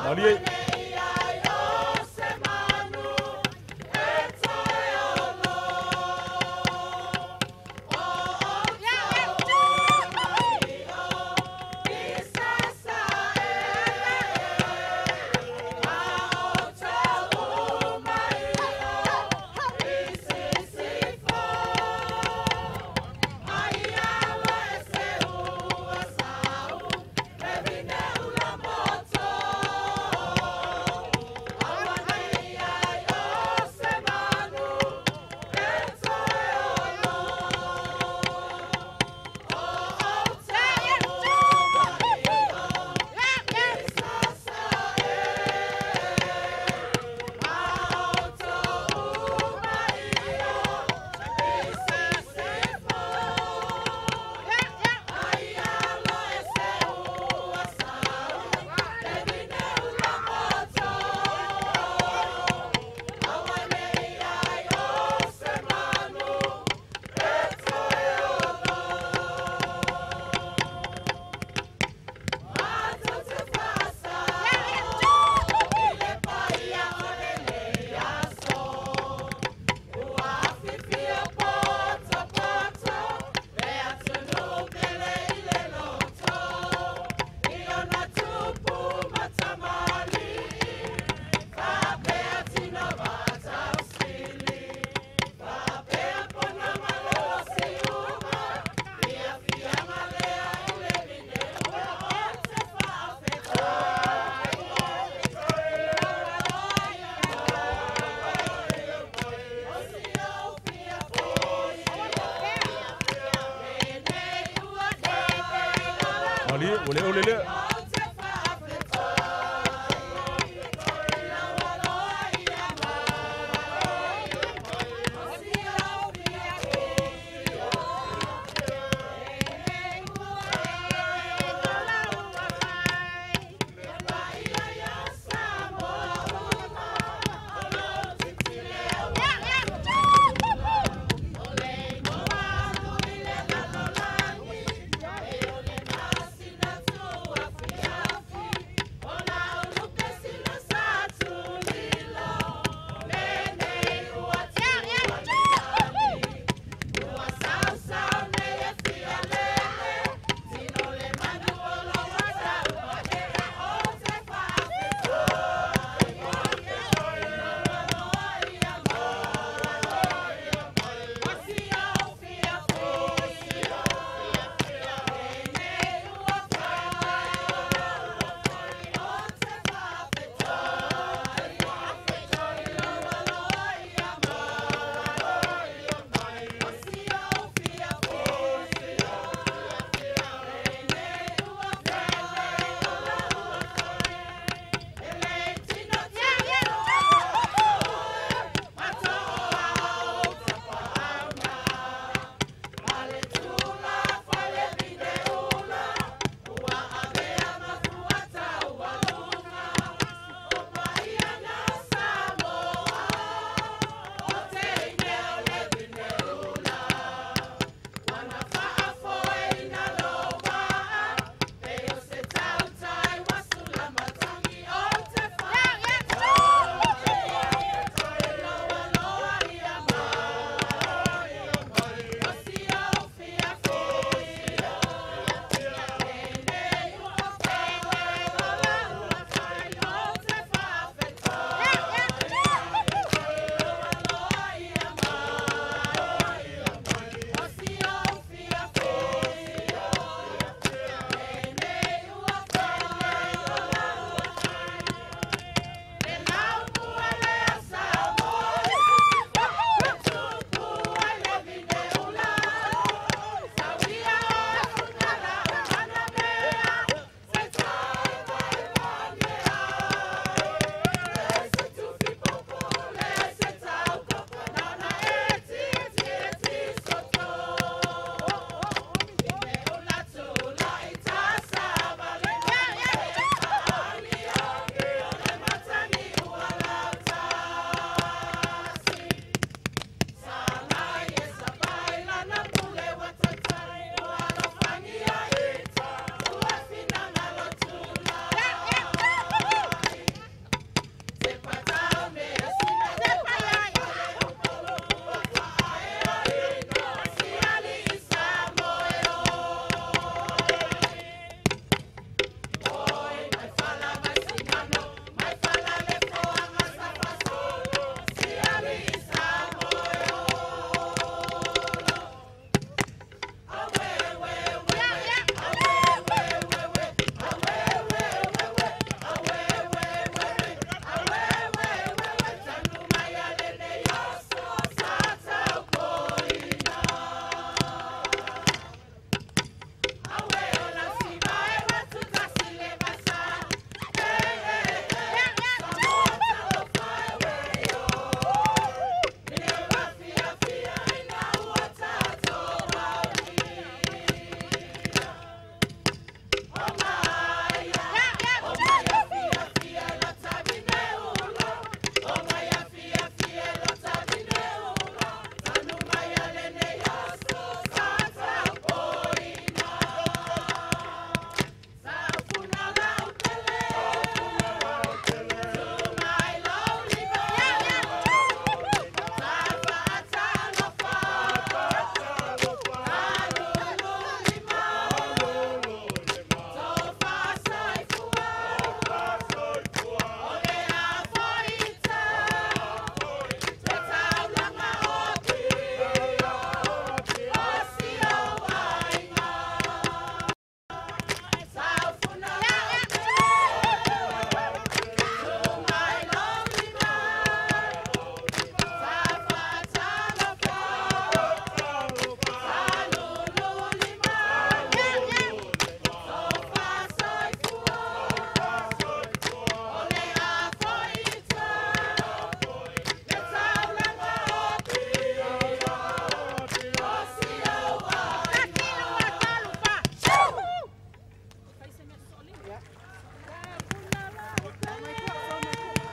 Malie. Malie, ole ole le.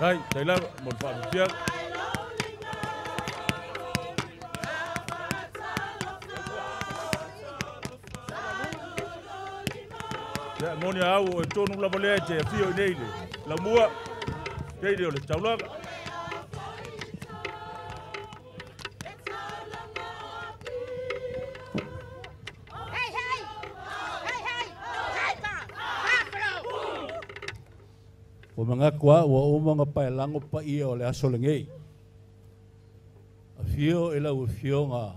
Tai, tai lava, mo le faafiafiaga. Ia, moni a au o e tonu lava lea e te afio i nei le laumua, teile o le taulaga. Ua manatu a ua uma ona paelago paia o le aso lenei. Afio e lau afioga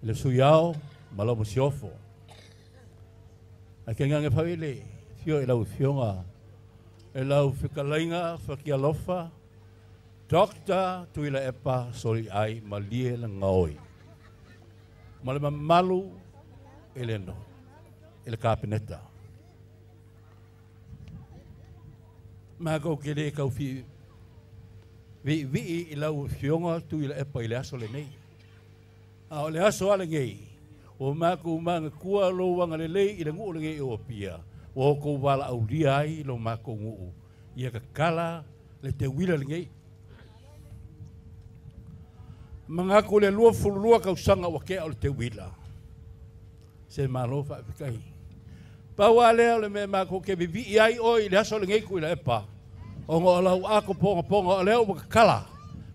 i le Suiao ma lau Masiofo. Ae tainane foi le afio i lau afioga e lau fetalaiga Fatialofa Dr. Tuilaepa Soliai Malie Lagaoi. Ma le mamalu e le no, e le Kapeneta. Makou ke le kau fi vi vi i lau afioga Tuilaepa i le aso lenei. A o le aso a lenei, o makou magatua lou agalelei i le nuu lenei o Apia, ua outou valaaulia ai lo makou nuu, ia kakala le teuila lenei. Manatu le 22 tausaga ua tea o le teuila. Se malo faafetai. Pau lava lea o le mea matou te vivii ai oe i le aso lenei Tuilaepa, ona o lau ato pogapoga o lea ua kakala,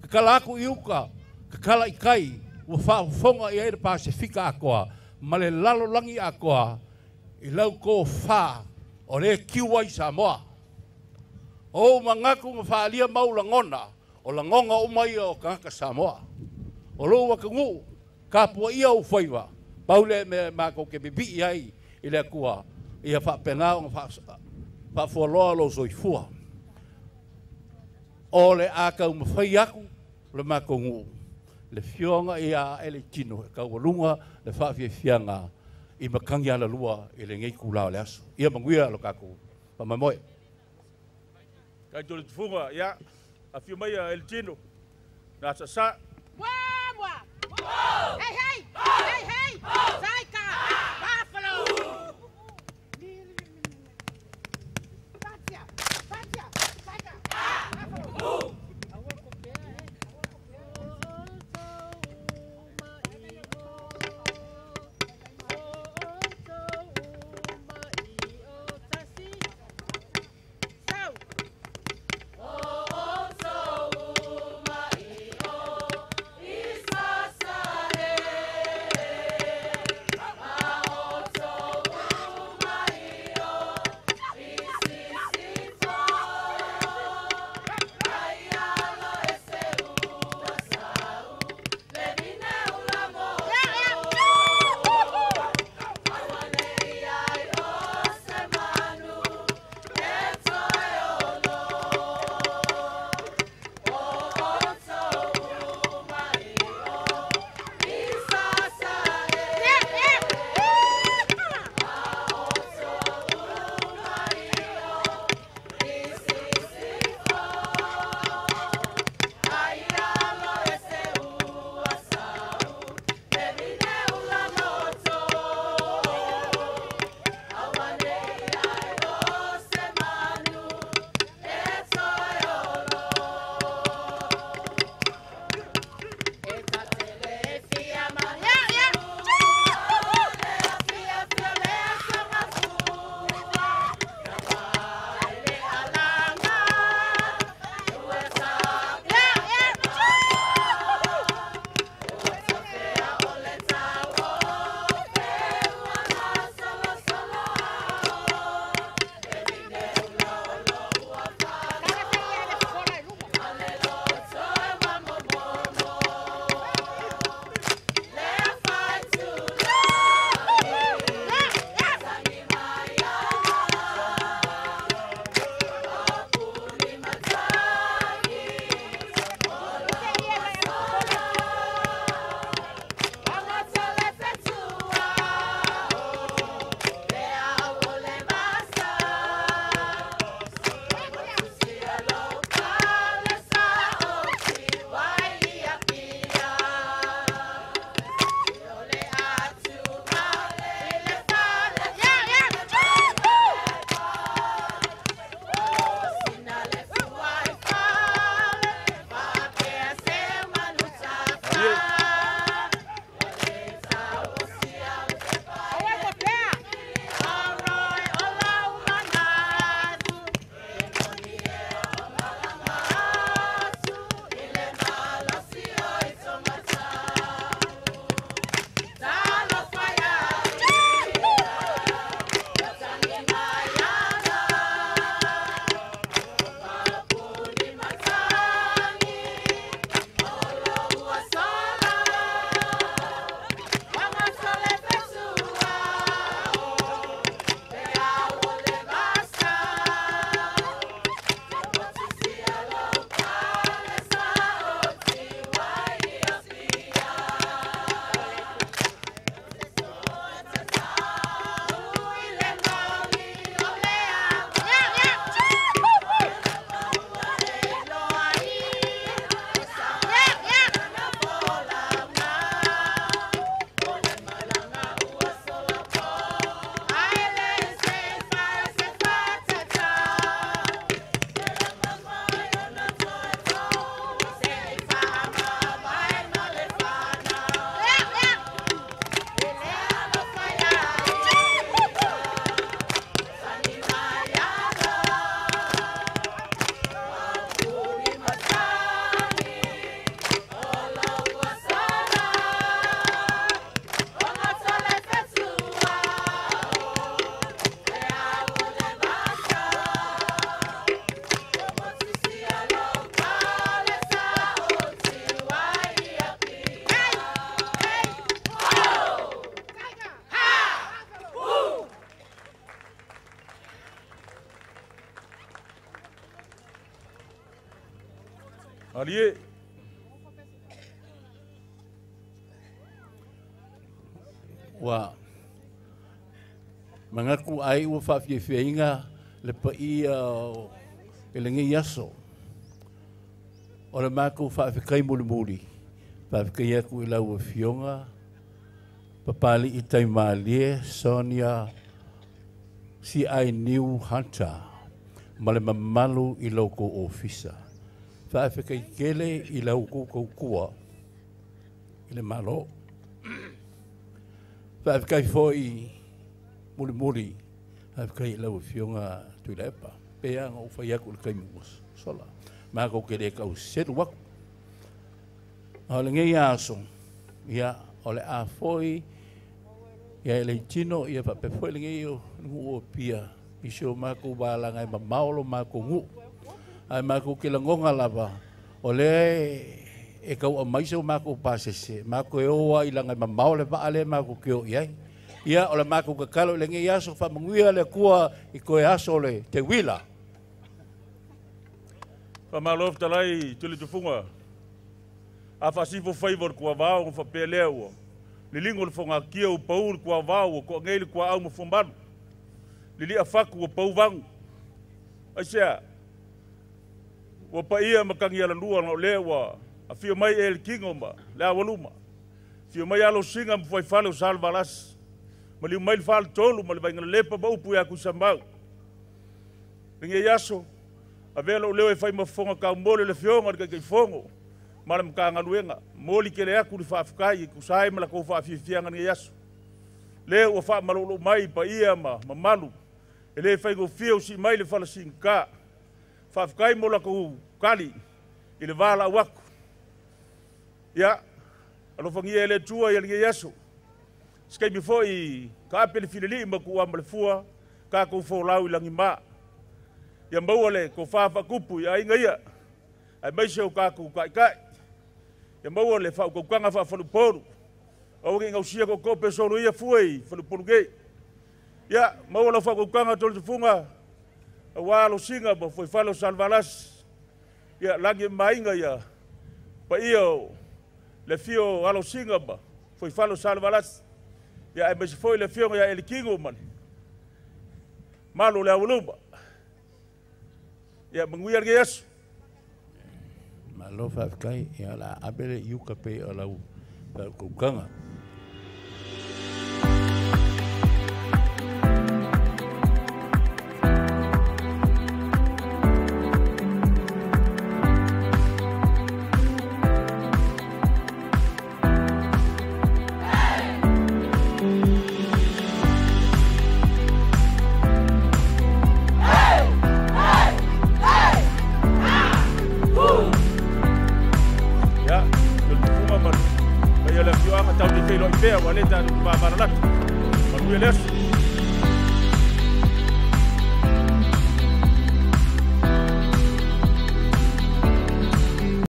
kakala atu i uka, kakala i tai, ua faafofoga i ai le Pasefika atoa ma le lalolagi atoa i lau tofa o lea e tiu ai Samoa. O ou manatu ma faaalia mau lagona, o lagona uma ia o tagata Samoa. O lou atunuu, tapuaia ou faiva, pau lea mea matou te vivii ai i le Atua, ia faapena ona faafualoa lou soifua. O le a taumafai atu le matou nuu, le afioga ia Eletino e taualuga le faafiafiaga i matagi alalua i lenei itulā o le aso. Ia manuia lo tatou faamoemoe. Kai tole tufuga, ia, afio mai a Eletino, na sasa. Mua, mua. Hey, hey, hey, hey, Saika, Buffalo. Patia, patia, Saika, Buffalo. Alie. Ua mangaku ai ua faafiafiaina le paia e legei aso. O le makou faafetai mulimuli, faafetai atu i lau afioga Papali'i Taimalie Sonia C.I. New Hunter ma le mamalu i lo outou ofisa. Faafetai tele i lau outou tautua i le Malo. Faafetai foi mulimuli, faafetai i lau afioga Tuilaepa. Pe aga ou fai atu i le taimi ua sola. Matou te le tau selu atu. O lenei aso, ia, o le a foi ia e leitino ia faapea foi lenei o nuu o Apia i si o matou valaga e mamao lo matou nuu. Ae matou te lagona lava, o lea e tau aumai se o matou pasese, matou e o ai laga e mamao le vaa lea matou te o i ai. Ia, o le matou tatalo i lenei aso, faamanuia le Atua i toe aso o le teuila. Faamalo fetalai tuli tufuga. A faasifo faiva o le tuavao ona faapea lea ua liligo le fogatia ua pau le tuavao ua toagei le tuaau ma fuamalu. Lilia fatu ua pau vagu. Aisea, ua paia matagi alalua na o lea ua afio mai e le kingo ma le awaluma. Afio mai alo singa ma fuaifale o Salevalasi. Maliu mai le faletolu ma le vaingalelepa ma upu ia Tuisamau. Lenei aso, avea lou leo e fai ma fofoga taumoli o le afioga i le Taitaifono ma le Matagaluega. Momoli tele atu le faafetai e tusa ai ma latou faafiafiaga lenei aso. Lea ua faamalolo mai paia ma mamalu e le faigofie usii mai le falasigata. Faafetai mo latou tali i le valaau atu. Ia, alofagia e le Atua ia lenei aso. Se taimi foi taape le fililii ma tuua ma le fua, tatou folau i lagima. Ia maua le tofa faatupu i aiga ia, aemaise o tatou taitai. Ia maua le faautautaga faafalepolu. Aua ne i gausia tootoo pe solo ia fua i falepolu nei. Ia, maua lau faautautaga tolitufuga, aua alosiga ma fuaifale o Salevalasi. Ia, lagi e mamaina ia paia o le afio o alosiga ma fuaifale o Salevalasi. Ia, aemaise foi le afioga ia Elikino ma le malu o le aualuma. Ia, manuia lenei aso. Malo faafetai, ia o le a ave le iuka pei o lau faautautaga. Ia, tolitufuga ma le paia o le afioaga tau te feiloi pea ua le tatou vavalalata. Manuia le aso.